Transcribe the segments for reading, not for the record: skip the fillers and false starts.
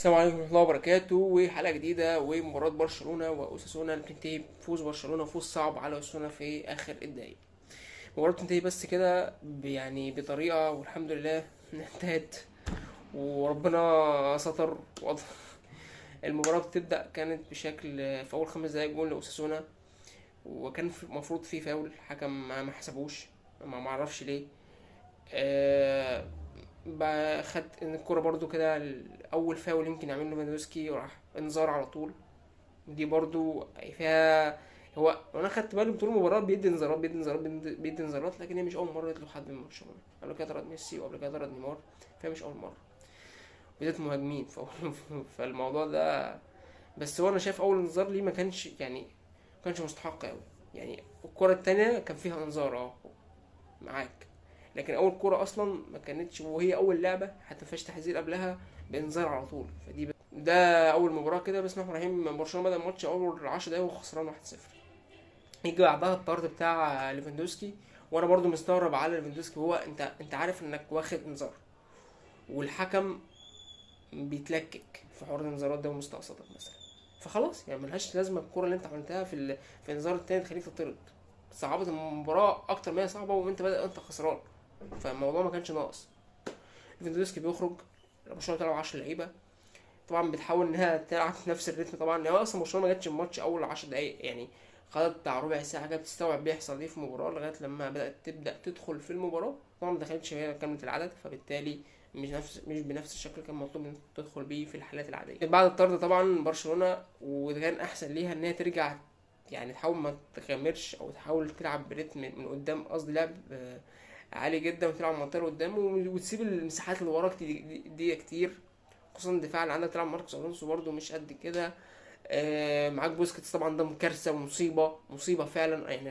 السلام عليكم ورحمة الله وبركاته، وحلقة جديدة ومباراة برشلونة وأوساسونا اللي بتنتهي بفوز برشلونة، فوز صعب على أوساسونا في آخر الدقايق. المباراة بتنتهي بس كده يعني بطريقة، والحمد لله إنها انتهت وربنا ستر وقضى. المباراة بتبدأ كانت بشكل في أول 5 دقايق جول لأوساسونا، وكان المفروض في فاول، الحكم ما حسبوش، ما معرفش ليه. خد ان الكرة برضو كده اول فاول يمكن يعمله ليفاندوسكي وراح انذار على طول. دي برضو فيها هو، انا خدت بالي طول المباراة بيدي انذارات بيدي انذارات بيدي انذارات، لكن هي مش اول مرة يطلب حد من برشلونة. قبل كده طرد ميسي وقبل كده طرد نيمار، فهي مش اول مرة، بالذات مهاجمين. فالموضوع ده بس هو انا شايف اول انذار ليه ما كانش مستحق قوي. الكرة التانية كان فيها انذار معاك، لكن اول كرة اصلا ما كانتش، وهي اول لعبة حتى ما فيهاش تحذير قبلها بانذار على طول. فدي ده اول مباراة كده. بسم الله الرحمن الرحيم، برشلونة بدأ الماتش اول 10 دقايق وخسران 1-0. يجي بعدها الطرد بتاع ليفاندوسكي، وانا برضو مستغرب على ليفاندوسكي، هو انت عارف انك واخد انذار والحكم بيتلكك في حوار الانذارات ده ومستقصدك مثلا، فخلاص ملهاش لازمه الكورة اللي انت عملتها في الانذار التاني تخليك تطرد. صعبت المباراة اكتر ما هي صعبة، وانت بدأ انت خسران، فالموضوع ما كانش ناقص. ليفاندوسكي بيخرج، برشلونة تلعب 10 لعيبة، طبعا بتحاول انها تلعب في نفس الريتم. طبعا لو اصلا برشلونة ما جاتش الماتش اول 10 دقايق، خدت بتاع ربع ساعة كده بتستوعب بيحصل ايه في المباراة، لغاية لما بدات تبدا تدخل في المباراة. طبعا ما دخلتش هي كاملة العدد، فبالتالي مش بنفس الشكل كان مطلوب ان تدخل بيه في الحالات العادية. بعد الطرد طبعا برشلونة، وكان احسن ليها ان هي ترجع، تحاول ما تغامرش او تحاول تلعب بريتم من قدام، قصدي لعب عالي جدا، وتلعب منطقة قدام وتسيب المساحات اللي وراك دي كتير، خصوصا الدفاع اللي عندك تلعب ماركوس الونسو برده مش قد كده. معاك بوسكيتس طبعا ده كارثة ومصيبه، مصيبة فعلا.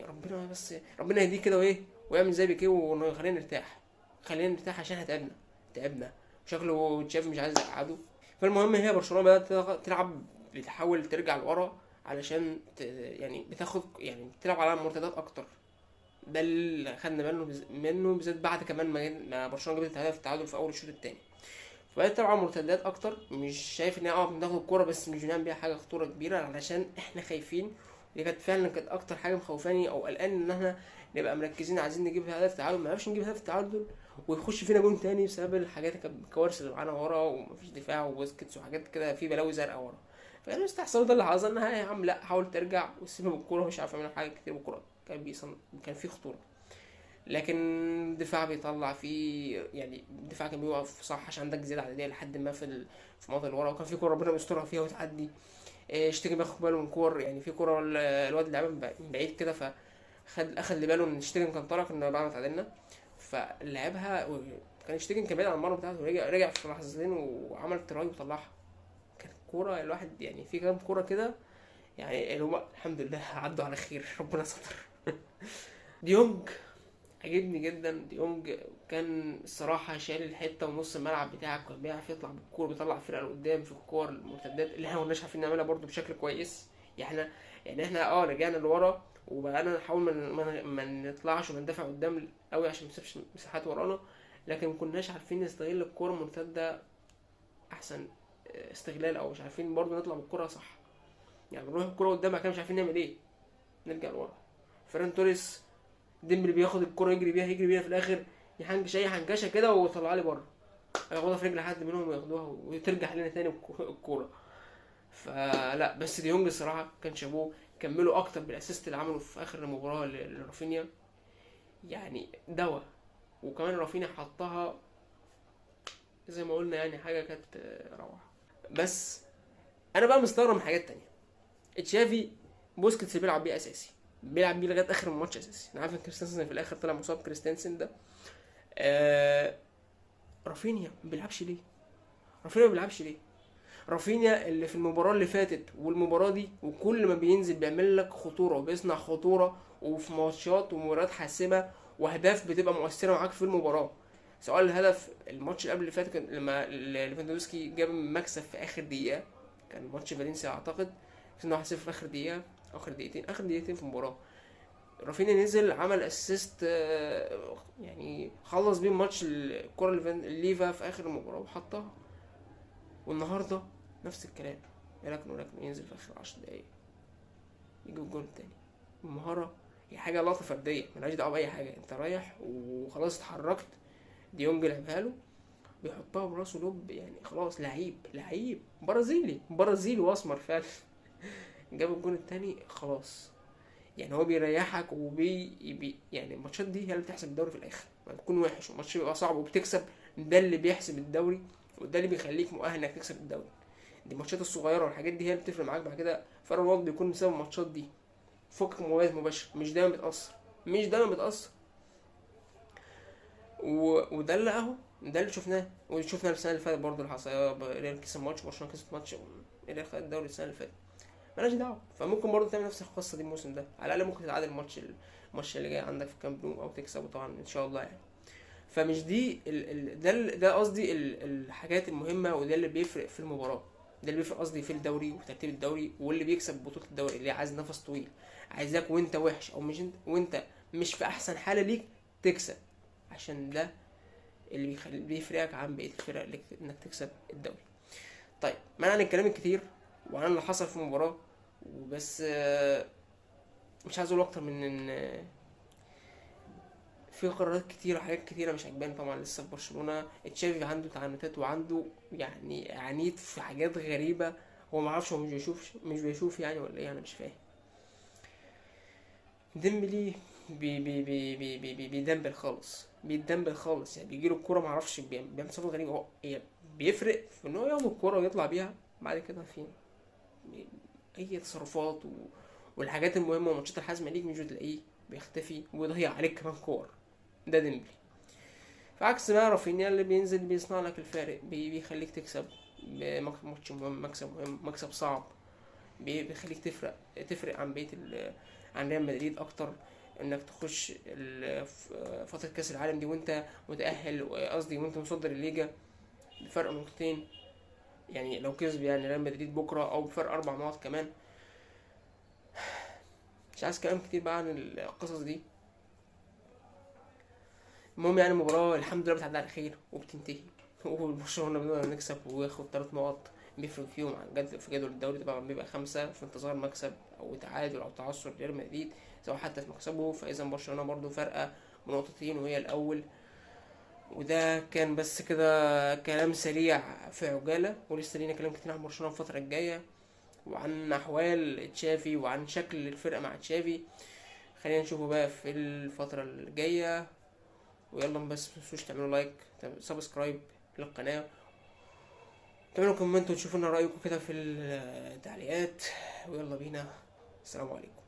ربنا بس ربنا يهديه كده ويعمل زي بيكيه وخلينا نرتاح، خلينا نرتاح عشان احنا تعبنا، تعبنا شكله تشافي مش عايز يقعده. فالمهم هي برشلونة بدات تلعب، بتحاول ترجع لورا علشان يعني بتاخد، يعني بتلعب على المرتدات اكتر. ده اللي خدنا بالنا منه بالذات بعد كمان ما برشلونة جابت هدف التعادل في اول الشوط الثاني. فبقت تلعب على مرتدات اكتر، مش شايف ان هي بناخد الكورة بس مش بنعمل بيها حاجة خطورة كبيرة علشان احنا خايفين. دي كانت فعلا اكتر حاجة مخوفاني او قلقان، ان احنا نبقى مركزين عايزين نجيب هدف تعادل، ما نعرفش نجيب هدف تعادل ويخش فينا جون تاني بسبب الحاجات اللي كانت الكوارث اللي معانا ورا، ومفيش دفاع وبوسكيتس وحاجات كده، في بلاوي زرقاء ورا. فكان مستحصل ده اللي حصل، انها يا عم لا حاول ترجع وتسيبها بالكورة، مش عارف يعملوا حاجة كتير بالكورة، كان في خطورة، لكن الدفاع بيطلع فيه، الدفاع كان بيوقف صح عشان عندك زيادة عددية لحد ما في المناطق اللي ورا، وكان في كورة ربنا بيسترها فيها وتعدي. شتيجن بياخد باله من كور، في كورة الواد اللي لعبها من بعيد كده، اخد اللي باله ان شتيجن كان طالع، كنا بعد ما تعادلنا فلعبها، كان شتيجن كان بعيد عن المرمى بتاعته، رجع في لحظتين وعمل تراي وطلعها. كانت كورة الواحد في كام كورة كده اللي هم الحمد لله عدوا على خير، ربنا ستر. ديونج عجبني جدا، ديونج كان الصراحة شال الحتة ونص الملعب بتاعك، كان بيعرف يطلع بالكورة، بيطلع فرقة لقدام في الكور المرتدات اللي احنا ما كناش عارفين نعملها برضو بشكل كويس. احنا رجعنا لورا وبقينا نحاول ما نطلعش وما ندافع قدام قوي عشان ما نسيبش مساحات ورانا، لكن ما كناش عارفين نستغل الكورة المرتدة احسن استغلال، او مش عارفين برضو نطلع بالكورة صح. بنروح الكورة قدام بعد كده مش عارفين نعمل ايه، نرجع لورا. فيران توريس ديمبلي بياخد الكرة يجري بيها، يجري بيها في الاخر يحنكش اي حنكشه كده ويطلعها لي بره، ياخدها في رجل حد منهم وياخدوها وترجع لنا تاني الكورة. فلا بس ديونج الصراحة كان شابوه، كملوا اكتر بالاسيست اللي عمله في اخر المباراة لرافينيا، دواء. وكمان رافينيا حطها زي ما قلنا، حاجة كانت روعه. بس انا بقى مستغرب من حاجات تانية. تشافي بوسكيتس بيلعب بيه اساسي، بيلعب بيه لغاية اخر الماتش اساسي. انا عارف ان كريستنسن في الاخر طلع مصاب، كريستنسن ده. رافينيا ما بيلعبش ليه؟ رافينيا ما بيلعبش ليه؟ رافينيا اللي في المباراة اللي فاتت والمباراة دي، وكل ما بينزل بيعمل لك خطورة وبيصنع خطورة، وفي ماتشات ومباريات حاسمة واهداف بتبقى مؤثرة معاك في المباراة. سواء الهدف الماتش اللي قبل اللي فات كان لما ليفاندوفسكي جاب مكسب في اخر دقيقة، كان ماتش فالنسيا اعتقد، كسبنا 1-0 في اخر دقيقة، اخر دقيقتين، اخر دقيقتين في المباراة. رافينيا نزل عمل اسيست، خلص بيه الماتش، الكرة اللي ليفا في اخر المباراة وحطها. والنهارده نفس الكلام، ركنه ينزل في اخر 10 دقايق يجيب الجون التاني. المهارة هي حاجة لقطة فردية ملهاش دعوه باي حاجة، انت رايح وخلاص اتحركت، ديونج لعبها له بيحطها براسه lob، يعني خلاص لعيب برازيلي واسمر فعلا. جاب الجون التاني خلاص. يعني هو بيريحك يعني الماتشات دي هي اللي بتحسب الدوري في الاخر، ما بتكون وحش والماتش بيبقى صعب وبتكسب، ده اللي بيحسب الدوري وده اللي بيخليك مؤهل انك تكسب الدوري. دي الماتشات الصغيرة والحاجات دي هي اللي بتفرق معاك بعد كده، فرق الوقت بيكون بسبب الماتشات دي. فك مواجهات مباشرة مش دايما بتاثر، مش دايما بتاثر. وده اللي اهو، ده اللي شفناه وشفنا السنة اللي فاتت برضه اللي حصل، ريال كسب ماتش وبرشلونة كسب ماتش، ريال خد الدوري السنة اللي فاتت، مالهاش دعوه. فممكن برضه تعمل نفس القصة دي الموسم ده، على الاقل ممكن تتعادل الماتش اللي جاي عندك في كامب نو او تكسبه طبعا ان شاء الله يعني. فمش دي ده قصدي الحاجات المهمة، وده اللي بيفرق في المباراة، ده اللي بيفرق قصدي في الدوري وترتيب الدوري، واللي بيكسب بطوله الدوري اللي عايز نفس طويل، عايزاك وانت وحش او مش انت وانت مش في احسن حاله ليك تكسب، عشان ده اللي بيفرقك عن بقية الفرق انك تكسب الدوري. طيب منع عن الكلام الكتير وعن اللي حصل في المباراة وبس، مش عايز اقول اكتر من ان في قرارات كتيرة وحاجات كتيرة مش عجباني طبعا لسه في برشلونة. تشافي عنده تعنتات وعنده يعني عنيد في حاجات غريبة، هو ما اعرفش هو مش بيشوف يعني ولا ايه، انا مش فاهم. ديمبلي بي بي بي بي بي بي بيدمبل خالص، بيدمبل خالص يعني، بيجيله الكورة ما اعرفش بيعمل تصرف غريب، هو يعني بيفرق في ان هو ياخد الكورة ويطلع بيها بعد كده في اي تصرفات والحاجات المهمة وماتشات الحاسمة ليك مش بتلاقيه، بيختفي وبيضيع عليك كمان كور. ده ديمبلي. فعكس بقى رافينيا اللي بينزل بيصنع لك الفارق، بيخليك تكسب ماتش مهم، مكسب مهم، مكسب صعب، بيخليك تفرق عن بقية عن ريال مدريد اكتر، انك تخش فترة كاس العالم دي وانت متأهل، قصدي وانت مصدر الليجا بفرق نقطتين، يعني لو كسب يعني ريال مدريد بكرة او بفرق 4 نقط كمان. مش عايز كلام كتير بقى عن القصص دي. المهم يعني المباراة الحمد لله بتعدي على خير وبتنتهي، وبرشلونة بنقدر نكسب وياخد 3 نقط بيفرق فيهم عن جد في جدول الدوري، طبعا بيبقى 5 في انتظار مكسب او تعادل او تعثر ريال مدريد سواء حتى في مكسبه. فاذا برشلونة برضو فارقة بنقطتين وهي الاول. وده كان بس كده كلام سريع في عجالة، ولسه لينا كلام كتير عن برشلونة الفترة الجاية وعن احوال تشافي وعن شكل الفرقة مع تشافي، خلينا نشوفه بقى في الفترة الجاية. ويلا بس متنسوش تعملوا like، subscribe للقناة، تعملوا comment وتشوفوا لنا رأيكم كده في التعليقات. ويلا بينا، السلام عليكم.